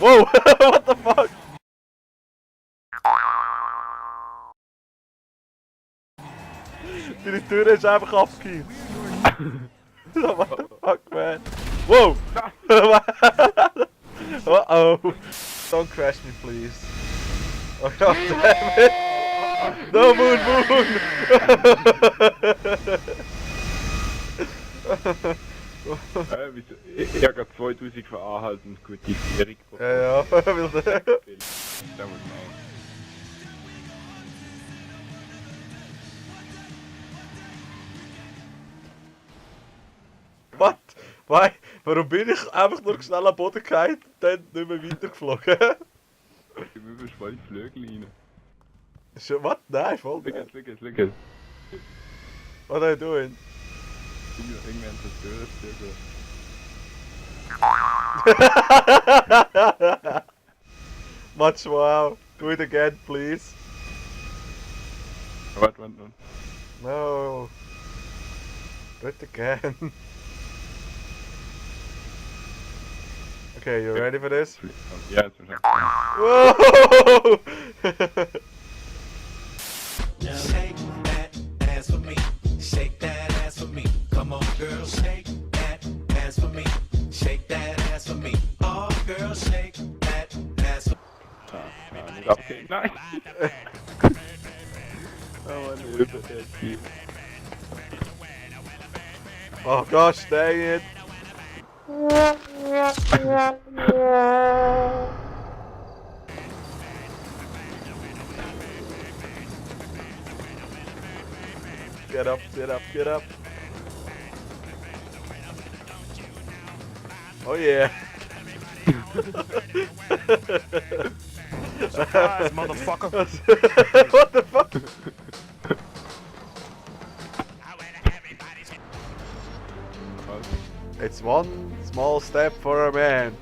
Wow, what the fuck? Deine Tür ist einfach abgehakt. What the fuck, man? Whoa! Uh-oh. Don't crash me, please. Oh, god damn it! No, Moon! Ich habe gerade 2000 für Anhalten und gute Führung bekommen. Ja, weil der... Das muss man auch. What? Why? Warum bin ich einfach nur schnell am Boden gefallen und dann nicht mehr weitergeflogen? Ich will mir voll die Flügel rein. What? Nein, voll Schau nicht. jetzt, schau jetzt. What are you doing? Irgendwann zerstört es. Much wow. Do it again, please. Warte. No. Do it again. Okay, you ready for this? Ja, jetzt wahrscheinlich. Whoa! Shake that ass for me. Shake that ass for me. Come on, girl, shake that ass for me. Shake that ass for me. Oh, girl, shake that ass for me. Nicht abgehen. Nein! Oh Mann, Hilfe, der ist hier. Oh gosh, dang it. Get up, get up, get up. Oh yeah. Surprise, motherfucker. What the fuck? It's one small step for a man.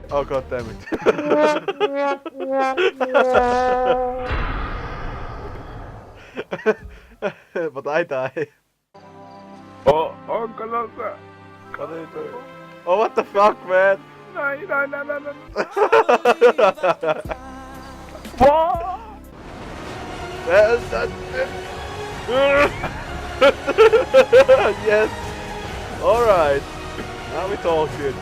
Oh god damn it. But I die. Oh, Kolosse! What are you doing? Oh what the fuck, man? Nein! Wow! Yes. Alright. Now we talking.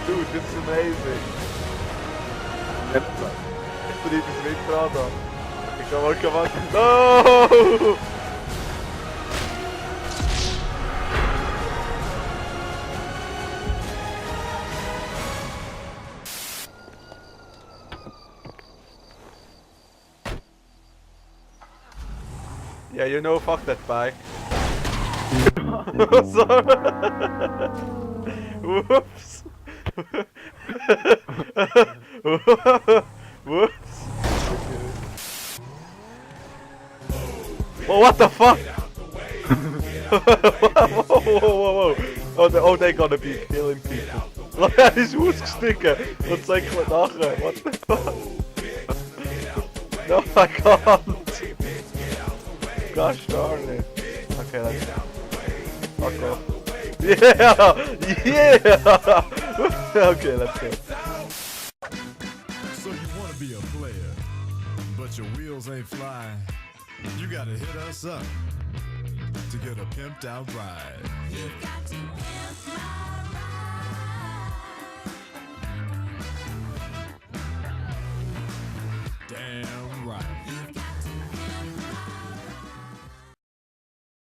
Dude, this is amazing. Ich bin etwas Windrad an. Come on. No! Yeah, you know, fuck that bike. Sorry. Whoops. Whoops. Oh, what the fuck? Whoa. Oh, they're gonna be killing people. Look, er ist ausgestiegen und zeigt mir nachher. What the fuck? No, I can't. Gosh darn it. Okay, let's go. Okay. Yeah! Okay, let's go. So you wanna be a player, but your wheels ain't flying. You gotta hit us up to get a pimped out ride. You've got to pimp my